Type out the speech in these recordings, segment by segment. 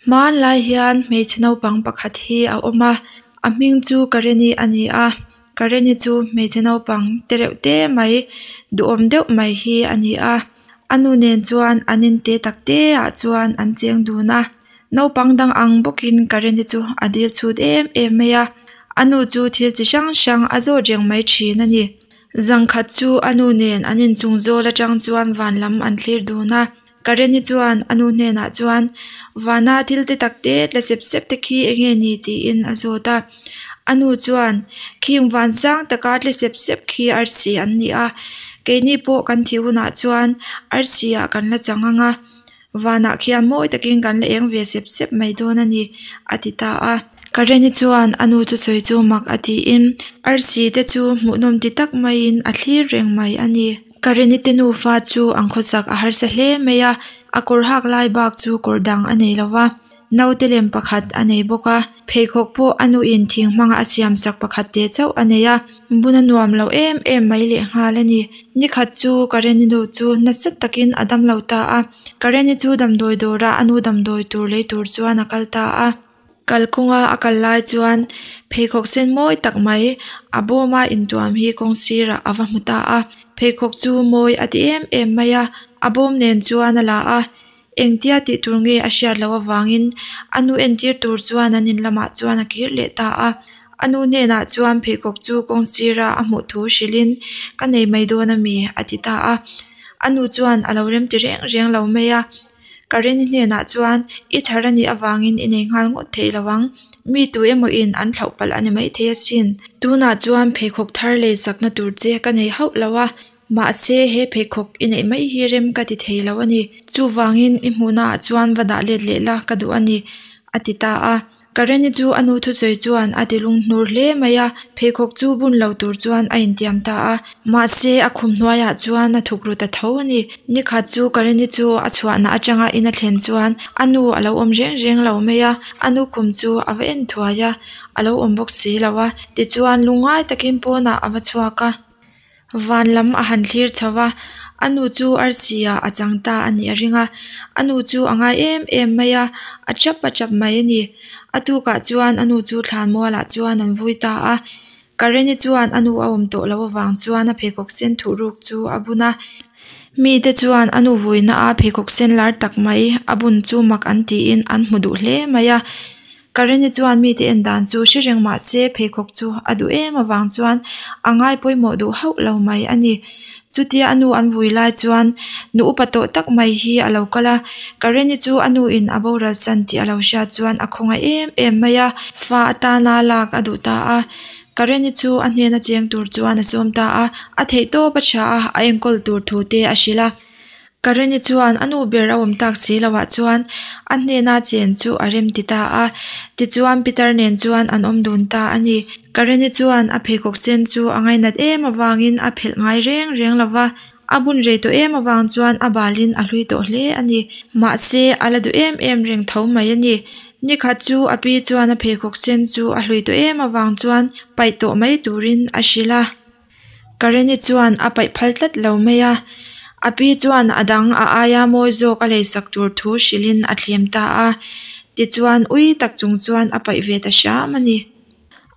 Hmanlai hian hmeichhe naupang pakhat hi a awm a a hming chu Kareni ani a Kareni chu hmeichhe naupang tereuh te mai duhawm deuh mai hi ani a a nu nen chuan an in te tak te ah chuan an cheng dun a naupang dang ang bawkin Kareni chu a dil chhut em em mai a a nu chu thil chi hrang hrang a zawt reng mai thin ani zan khat chu a nu nen an inchung zawl atang chuan van lam an thlir dun a Kareni chuan a nu hnenah chuan vana thil te tak te tla sep sep te khi enge ni tiin a zawt a a nu chuan khing van sang taka tle sep sep khi arsi an ni a keini pawh kan thih hunah chuan arsi ah kan la chang anga vanah khian mawi takin kan la eng ve sep sep mai dawn a ni a ti ta a Kareni chuan a nu thusawi chu mak a tiin arsi te chu hmuhnawm ti tak maiin a thlir reng mai a ni. Kareni te nufa chu an khawsak a harsa hle mai a a kawr hak lai bak chu kawr dang a nei lova naute lem pakhat a nei bawk a pheikhawk pawh a nu in thing hmanga a siam sak pakhat te chauh a nei a bun a nuam lo em em mai lehnghal a ni nikhat chu Kareni nu chu nasa takin a damlo ta a Kareni chu damdawi dawrah a nu damdawi tur lei tur chuan a kal ta a. Kalkawnga a kal lai chuan pheikhawk sen mawi tak mai a bawma intuam hi kawng sirah a va hmu ta a pheikhawk chu mawi a ti em em mai a a bawm nen chuan a la a engtia tih tur nge a hriat loh avangin a nu entir tur chuan an in lamah chuan a kir leh ta a a nu hnenah chuan pheikhawk chu kawng sira a hmuh thu hrilhin ka nei mai dawn ami a ti ta a a nu chuan a lo rem ti reng reng lo mai a. Kareni hnenah chuan i thar a nih avangin i nei nghal ngawt theih lo ang mi tu emaw in an thlauh palh a ni maithei asin. Tunah chuan pheikhawk thar lei sakna tur che ka nei hauh lo a mahse he pheikhawk i neih mai hi rem ka ti thei lo a ni chuvangin i hmuhna ah chuan va dah let leh la ka duh a ni a ti ta a. Kareni chu a nu thusawi chuan a ti lunghnur hle mai a, pheikhawk chu bun lo tur chuan a intiam ta a. Mahse, a khum hnuaiah chuan a thuk ru ta tho a ni. Nikhat chu Kareni chu a chhuahna atanga in a thlen chuan a nu a lo awm reng reng lo mai a, a nu khum chu a va en thuai a, a lo awm bawk si lo a. Tichuan, lungngai takin pawnah a va chhuak a. Van lam a han thlir chho a, a nu chu arsi ah a chang ta a nih a ring a, a nu chu a ngai em em mai a, a tap a tap mai a ni. A tukah chuan a nu chu thlan mualah chuan an vui ta a, Kareni chuan a nu a awm tawh loh avang chuan a pheikhawk sen thuhruk chu a bun a, mite chuan a nu vuina a pheikhawk sen lar tak mai a bun chu mak an tiin an hmu duh hle mai a. Kareni chuan mite en dan chu hre reng mah se pheikhawk chu a duh em avang chuan a ngai pawimawh duh hauh lo mai a ni. Chutia a nu an vui lai chuan nu upa tawh tak mai hi a lo kal a, Kareni chu a nu in a boral san tih a lo hriat chuan a khawngaih em em mai a, fa atana lak a duh ta a. Kareni chu a hnena cheng tur chuan a sawm ta a, a theihtawp a tha a, a enkawl tur thu te a hrilh a. Kareni chuan a nu ber a awm tak si loh ah chuan a hnena chen chu a rem ti ta a, tichuan Peter nen chuan an awm dun ta a ni. Kareni chuan a pheikhawk sen chu a ngainat em avangin a phelh ngai reng reng lo va, a bun rei tawh em avang chuan a balin a hlui tawh hle a ni. Mahse, a la duh em em reng tho mai a ni. Nikhat chu a pi chuan a pheikhawk sen chu a hlui tawh em avang chuan paih tawh mai turin a hrilh a. Kareni chuan a paih phal tlat lo mai a, a pi chuan a dang a aia mawi zawk a leisak tur thu hrilhin a thlem ta a, tichuan ui tak chung chuan a paih ve ta hram a ni.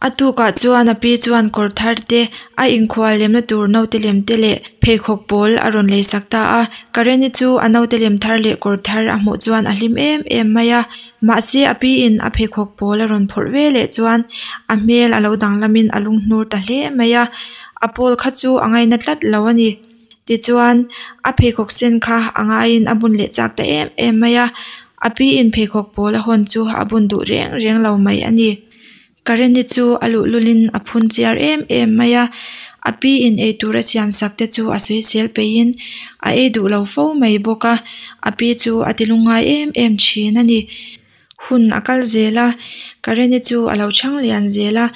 A tukah chuan a pi chuan kawr thar te, a inkhual lemna tur naute lem te leh pheikhawk pawl a rawn leisak ta a, Kareni chu a naute lem thar leh kawr thar a hmuh chuan a hlim em em mai a, mahse a pi in a pheikhawk pawl a rawn phawrh ve leh chuan a hmel a lo danglamin a lunghnur ta hle mai a, a pawl kha chu a ngaina tlat lo a ni. Tichuan, a pheikhawk sen kha a ngaiin a bun leh chak ta em em mai a, a pi in pheikhawk pawl a hawn chu a bun duh reng reng lo mai a ni. Kareni chu a luhlulin a phun chiar em em mai a, a pi in eitur a siam sak te chu a sawisel peihin a ei duh lo fo mai bawk a, a pi chu a ti lungngai em em thin a ni. Hun a kal zel a, Kareni chu a lo chhang lian zel a,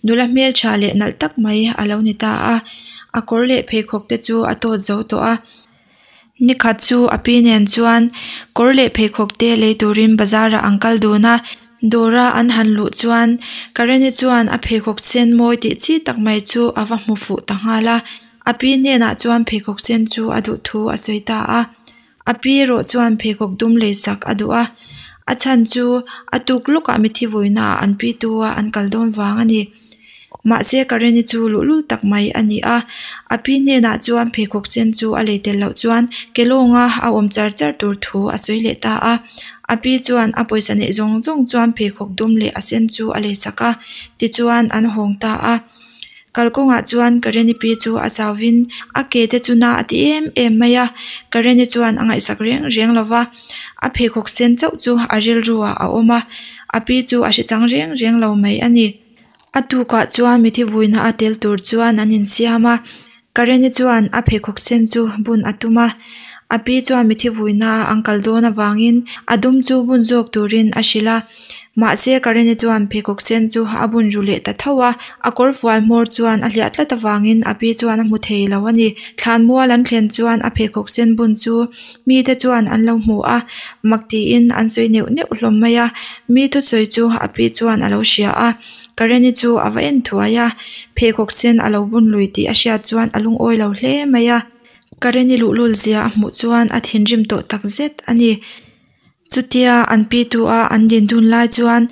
nula hmeltha leh nalh tak mai a lo ni ta a, a kawr leh pheikhawk te chu a tawt zo tawh a. Nikhat chu a pi nen chuan kawr leh pheikhawk te lei turin bazar ah an kal dun a, dawra an han luh chuan Kareni chuan a pheikhawk sen mawi tih chi tak mai chu a va hmu fuh ta nghal a, a pi hnenah chuan pheikhawk sen chu a duh thu a sawi ta a. A pi erawh chuan pheikhawk dum lei sak a duh a, A chhan chu a tuk lawkah mitthi vuina ah an pi tu a an kal dawn vang ani mahse Karen-i chu luhlul tak mai ani a a pi hnenah chuan pheikhawk sen chu a lei tel loh chuan ke lawnga a awm char char tur thu a sawi leh ta a a pi chuan a pawisa neih zawng zawng chuan pheikhawk dum leh a sen chu a lei sak a tichuan an hawng ta a kalkawngah chuan Karen-i pi chu a chau in a ke te chu na a ti em em mai a Karen-i chuan a ngaihsak reng reng lo va a pheikhawk sen chauh chu a rilru ah a awm a a pi chu a hre chang reng reng lo mai a ni. A tukah chuan mitthi vuina a tel tur chuan an insiam a Karen-i chuan a pheikhawk sen chu bun a tum a a pi chuan mitthi vuina a an kal dawn avangin a dum chu bun zawk turin a hrilh a mahse Karen-i chuan pheikhawk sen chu a bun ru leh ta tho a a kawrfual hmawr chuan a hliah tlat avangin a pi chuan a hmu thei lo a ni thlanmual an thlen chuan a pheikhawk sen bun chu mite chuan an lo hmu a mak tiin an sawi neuh neuh hlawm mai a mi thusawi chu a pi chuan a lo hria a Karen-i chu a va en thuai a pheikhawk sen a lo bun lui tih a hriat chuan a lungawi lo hle mai a Karen-i luhlul zia a hmuh chuan a thinrim tawh takzet a ni. Chutia an pi tu a an din dun lai chuan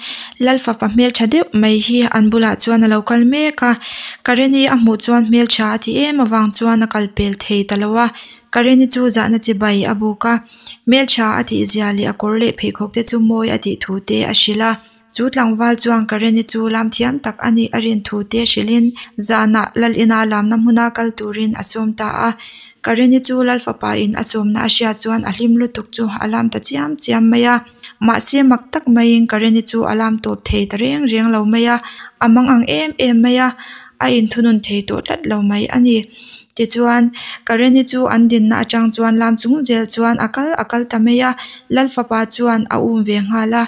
lal fapa hmeltha deuh mai hi an bulah chuan a lo kal mek a Karen-i a hmuh chuan hmeltha a tih em avang chuan a kal pel thei ta lo a Karen-i chu zahna chibai a buk a hmeltha a tih zia leh a kawr leh pheikhawk te chu mawi a tih thu te a hrilh a chu tlangval chuan Karen-i chu lam thiam tak a nih a rin thu te hrilhin zanah lal ina lamna hmuna kal turin a sawm ta a Karen-i chu lal fapa in a sawmna a hriat chuan a hlim lutuk chu a lam ta chiam chiam mai a mahse mak tak maiin Karen-i chu a lam tawp thei ta reng reng lo mai a a mangang em em mai a a inthunun thei tawh tlat lo mai a ni tichuan Karen-i chu an dinna atang chuan lam chung zel chuan a kal a kal ta mai a lal fapa chuan a um ve nghal a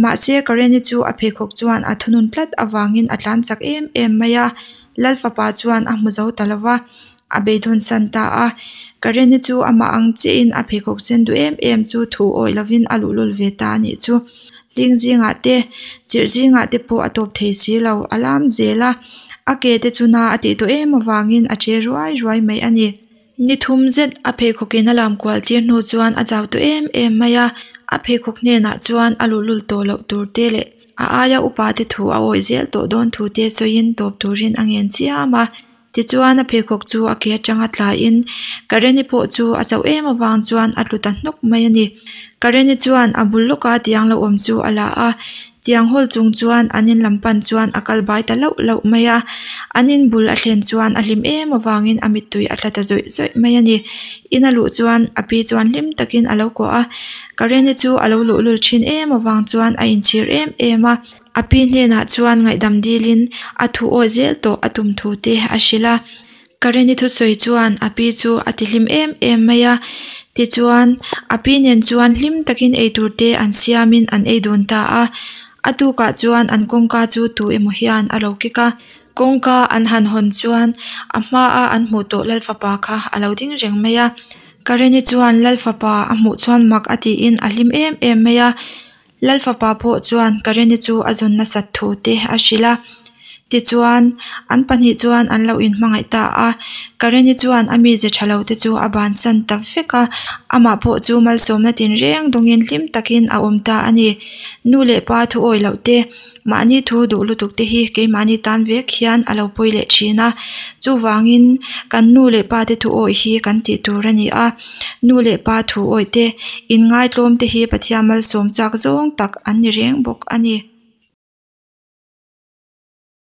mahse Karen-i chu a pheikhawk chuan a thunun tlat avangin a tlan chak em em mai a lal fapa chuan a hmu zo ta lo va a beidawn san ta a Karen-i chu amah ang chiahin a pheikhawk sen duh em em chu thu awih lovin a luhlul ve ta a nih chu hling zingah te chirh zingah te pawh a tawp thei si lo a lam zel a a ke te chu na a tih tawh em avangin a che ruai ruai mai a ni. Ni thum zet a pheikhawk in a lam kual tir hnu chuan a chau tawh em em mai a a pheikhawk hnenah chuan a luhlul tawh loh tur te leh a aia upa te thu a awih zel tawh dawn thu te sawiin tawp turin a ngen chiam a tichuan a pheikhawk chu a ke atanga tla in Karen-i pawh chu a chauh em avang chuan a tlu ta hnawk mai a ni Karen-i chuan a bul lawka tiang lo awm chu a la a tiang hawl chung chuan an in lam pan chuan a kal bai ta lauh lauh mai a an in bul a thlen chuan a hlim em avangin a mittui a tla ta zawih zawih mai a ni in a luh chuan a pi chuan hlim takin a lo kuah a Karen-i chu a lo luhlul thin em avang chuan a inchhir em em a a pi hnenah chuan ngaihdam dilin a thu awih zel tawh a tum thu te a hrilh a Karen-i thusawi chuan a pi chu a ti hlim em em mai a tichuan a pi nen chuan hlim takin eitur te an siamin an ei dun ta a a tukah chuan an kawngka chu tu emaw hian a lo kik a kawngka an han hawn chuan a hmaa an hmuh tawh lal fapa kha a lo ding reng mai a Karen-i chuan lal fapa a hmuh chuan mak a tiin a hlim em em mai a lal fapa pawh chuan Karen-i chu a zawn nasat thu te a hrilh a tichuan an pahnih chuan an lo inhmangaih ta a Karen-i chuan a mize tha lo te chu a bansan ta vek a amah pawh chu malsawmna tinreng dawngin hlim takin a awm ta a ni nu leh pa thu awih loh te mahni thu duh lutuk te hi keimahni tan vek hian a lo pawi leh thin a chuvangin kan nu leh pa te thu awih hi kan tih tur a ni a nu leh pa thu awih te in ngaitlawm te hi Pathian malsawm chak zawng tak an ni reng bawk a ni.